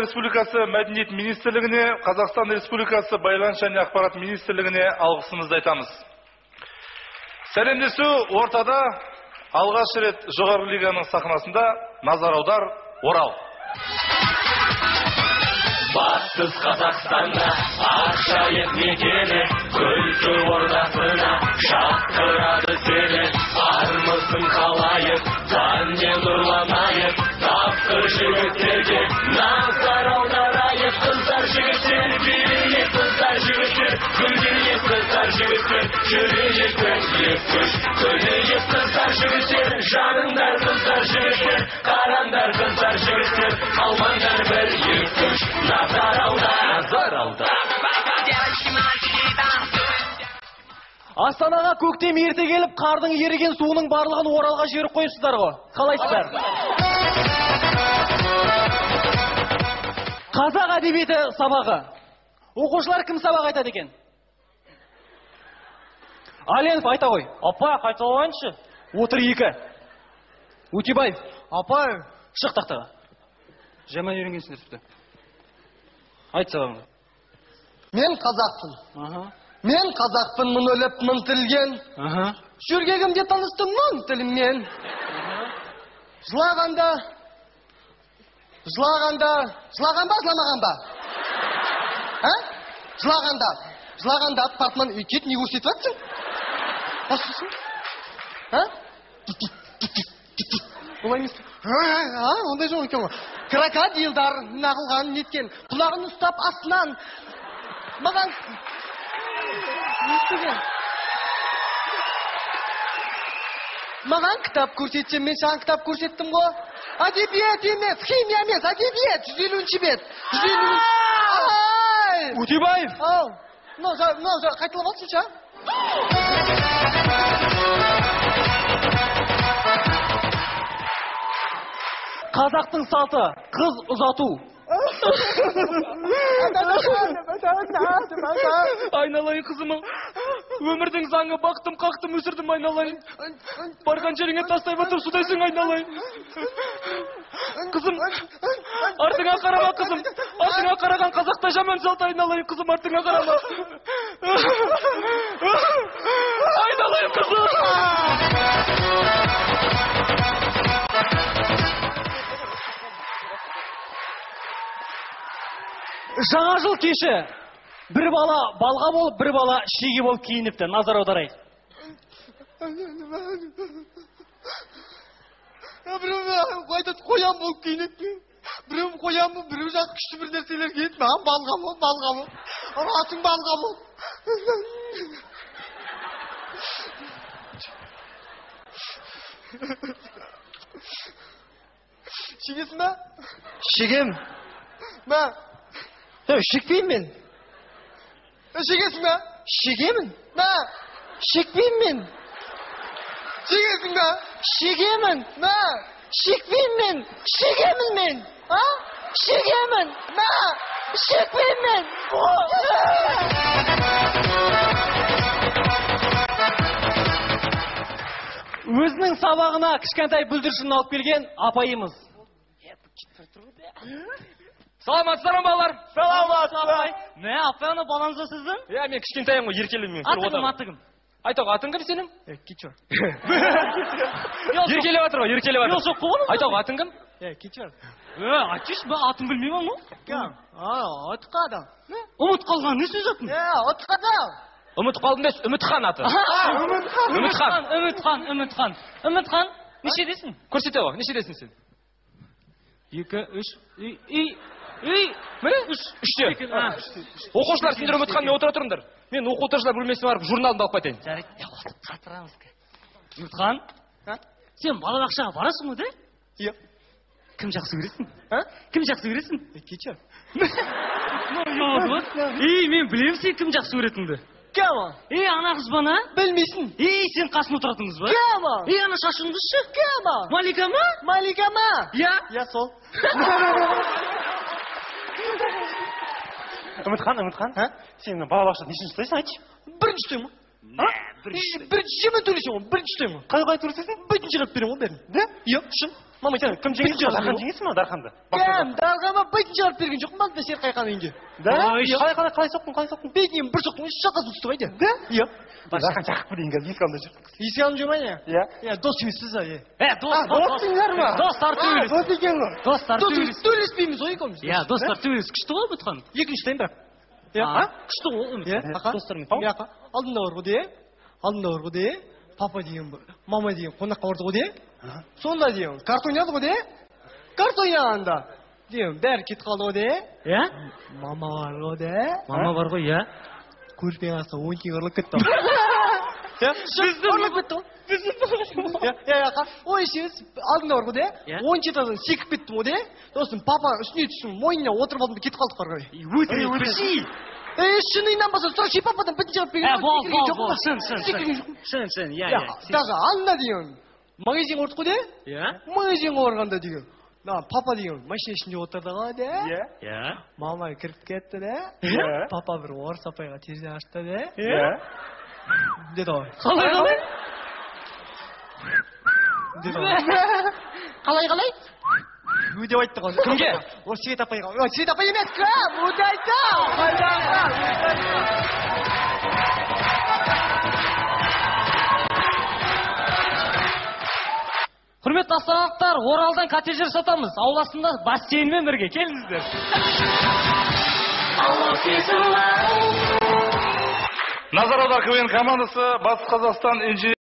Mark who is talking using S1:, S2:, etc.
S1: Республикасы Мәдениет Министрлігіне, Қазақстан Республикасы Байланыс және ақпарат Министрлігіне алғысымызды айтамыз. Сәлемдесу ортада алғаш рет жоғарғы лиганың сахнасында назар аудар Орал.
S2: Батыс Қазақстанда ақшайық мекені, күлкі ордасына шақырады сені. Армысың халайық, таңмен ұрланайық, тапқыр жігіттерге назар аударайық. Қыздар жігіттер билейік, қыздар жігіттер күлгейік, қыздар жігіттер жүрейік, көңіліп күш күлейік. Қыздар жігіттер жаныңдар, қыздар жігіттер қараңдар, қыздар жігіттер қалмаңдар бір екі үш. Назар аудар, назар аудар.
S3: Астанаға көктем ерте келіп, қардың еріген суының барлығын Оралға жіберіп қойыпсыздар ғой. Қалайсыздар? Қазақ әдебиеті сабағы. Оқушылар кім сабақ айтады екен? Аленов айта ғой.
S4: Апай, қайта алайыншы.
S3: Отыр екі. Өтебаев.
S4: Апай.
S3: Шық тақтаға. Жаман үйренгенсіңдер тіпті. Айт сабағыңды.
S5: Мен қазақпын. Мен қазақпын, мың өліп, мың тірілген. Жөргегімде танысты мың тіліммен. Жылағанда, жылағанда, жылаған ба, жыламаған ба? А? Жылағанда, жылағанда портмон кет, не көрсетіп жатсың? Бассың? А? Олай емес. А, ондай жоқ екен ғой. Крокодилдар нағылған неткен, құлағын ұстап астынан маған не істеген? Маған кітап көрсетсем, мен саған кітап көрсеттім ғой. Әдебиет емес, химия емес, әдебиет, 150-ші бет. 150-ші. Ай!
S3: Өтебаев!
S5: Ау, мынау қайталап алсыншы, а?
S3: Қазақтың салты, қыз ұзату. Айналайын қызым, өмірдің заңы, бақтым, қақтым, өсірдім айналайын. Барған жеріңе тастай батып судайсың айналайын. Қызым, артыңа қарама қызым, артыңа қараған қазақта жаман салт айналайын қызым, артыңа қарама. Айналайын қызым. Жаңа жыл кеші бір бала балға болып, бір бала шеге болып киініпті. Назар аударайық.
S5: Біреу айтады қоян болып киінеді, біреу қоян болып, біреу жақ күшті бір нәрселер киеді. Маған балға бол, балға бол, атың балға бол. Шегесің ба?
S6: Шегем.
S5: Мә.
S6: Шекпеймін мен.
S5: Шегесің ба?
S6: Шегемін.
S5: Мә.
S6: Шекпеймін мен.
S5: Шегесің ба?
S6: Шегемін.
S5: Мә.
S6: Шекпеймін мен. Шегемін мен.
S5: А?
S6: Шегемін.
S5: Мә.
S6: Шекпеймін мен.
S3: Өзінің сабағына кішкентай бүлдіршінін алып келген апайымыз.
S4: Саламатсыздар ма, балалар?
S3: Саламатсыздар. Мә, апай, ана балаңыз ба сіздің?
S4: Иә, мен кішкентайым ғой, еркелеймін мен.
S3: Аты кім, аты кім?
S4: Айта ғой, атың кім сенің?
S6: Кетші.
S4: Еркелеп жатыр ғой, еркелеп жатыр.
S3: Жоқ қой оның.
S4: Айта ғой, атың кім?
S6: Кетші.
S3: Айтшы, мен атын білмеймін ғой.
S5: Кім? Ұмытып қалдым.
S3: Ұмытып қалған, не сөз атын?
S5: Ұмытып қалдым.
S4: Ұмытып қалдым емес, Үмітхан аты.
S3: Үмітхан.
S4: Үмітхан.
S3: Үмітхан, Үмітхан. Үмітхан, нешедесің?
S4: Көрсете ғой, нешедесің сен?
S3: 2, 3, міне, 3.
S4: Үште. Оқушылар, сендер Үмітханмен отыра тұрыңдар. Мен оқытушылар бөлмесіне барып журналымды алып қайтайын.
S3: Жарайды, қатырамыз. Үмітхан, сен балабақшаға барасың ғой, да?
S5: Иә.
S3: Кім жақсы көресің? Кім жақсы көресің?
S5: Кетші.
S3: Ей, мен білемін сен кім жақсы көретініңді.
S5: Кім ол?
S3: Ей, ана қыз ба, ана?
S5: Білмейсің.
S3: Ей, сен қасында отыратын қыз ба?
S5: Кім ол?
S3: Ей, ана шашың қыз ше?
S5: Кім ол?
S3: Малика ма?
S5: Малика ма?
S3: Иә.
S5: Иә, сол.
S6: Үмітхан, Үмітхан, сен балабақшада нешінші ұстайсың, айтшы?
S5: Бірінші ұстаймын. Бірінші жемен төлесең ғой, бірінші ұстаймын.
S6: Қалай төлесесің?
S5: Бірінші қылып беремін ғой бәрін.
S6: Да?
S5: Иә, шын. Мама айтады.
S6: Кім жеңді? Дархан жеңесің ма, Дарханды?
S5: Кім? Дарханға бетін шығарып берген жоқпын, алдында сен қайқан үйінде.
S6: Да? Қалай, қалай, қалай соқтың, қалай соқтың?
S5: Бетінен бір соқтым, шалқасынан түсті ғой, да? Иә.
S6: Дархан шақырып берейін қазір, есік алдында жүр.
S5: Есік алдында жүр ма не?
S6: Иә.
S5: Иә, дос емеспіз ба, е?
S3: Дос,
S6: Доссыңдар ма?
S3: Достар төбелес.
S6: Дос екен ғой.
S3: Достар
S5: Дос
S3: төбелес.
S5: Төбелеспейміз ғой екеуміз.
S3: Иә, достар төбелес. Күшті ғой, Үмітхан.
S5: Екінші тайм бірақ. Иә,
S3: А, күшті ғой,
S5: Иә,
S3: Үміт.
S5: ақа.
S3: Достармен.
S5: Иә, ақа. Алдында бар ғой, де? Алдында бар ғой, де? Папа деген бір, мама деген қонаққа барды ғой, де? Сонда деген, карта ойнады ғой, де? Карта ойнағанда деген, бәрі кетіп қалды ғой, де?
S3: Иә?
S5: Мама бар ғой, де?
S3: Мама бар ғой, иә.
S5: Көрпенің астына 10 теңге ұрлап кетті. Иә, ұрлап кетті ғой. Иә, иә, ақа. Ой, сен алдында бар ғой, де?
S3: Иә.
S5: 10 этаждан секіріп кеттім ғой, де? Сосын папа үстіне түстім, мойнына отырып алдым да кетіп қалдық ары қарай.
S3: Өтірік.
S5: Шын инанбаса, сұрап пападан бітін шығарып берген
S3: Ә,
S5: жоқ,
S3: бол,
S5: секірген
S3: бол,
S5: жоқпын
S3: бол.
S5: ба?
S3: Шын, шын,
S5: Секірген
S3: шын.
S5: жоқпын.
S3: Шын, шын, иә,
S5: Иә,
S3: иә.
S5: даже алдында деген магазинге бардық қой, де?
S3: Иә?
S5: Магазинге барғанда деген, мына папа деген машина ішінде отырды ғой, де?
S6: Иә.
S3: Иә.
S5: Мама кіріп кетті, де?
S6: Иә.
S5: Папа бір орыс апайға терезе ашты, де?
S6: Иә.
S5: Деді ғой.
S3: Қалай, қалай?
S5: Деді ғой. Қалай, қалай? Деп айтты ғой.
S4: Кімге?
S5: Ол Свет апайға. Ой, Свет апай емес, кім? Өте айтты. Қайдағы?
S3: Құрметті астаналықтар, Оралдан коттедждер сатамыз. Ауласында бассейнмен бірге. Келіңіздер.
S1: Назар аудар КВН командасы Батыс Қазақстан инженер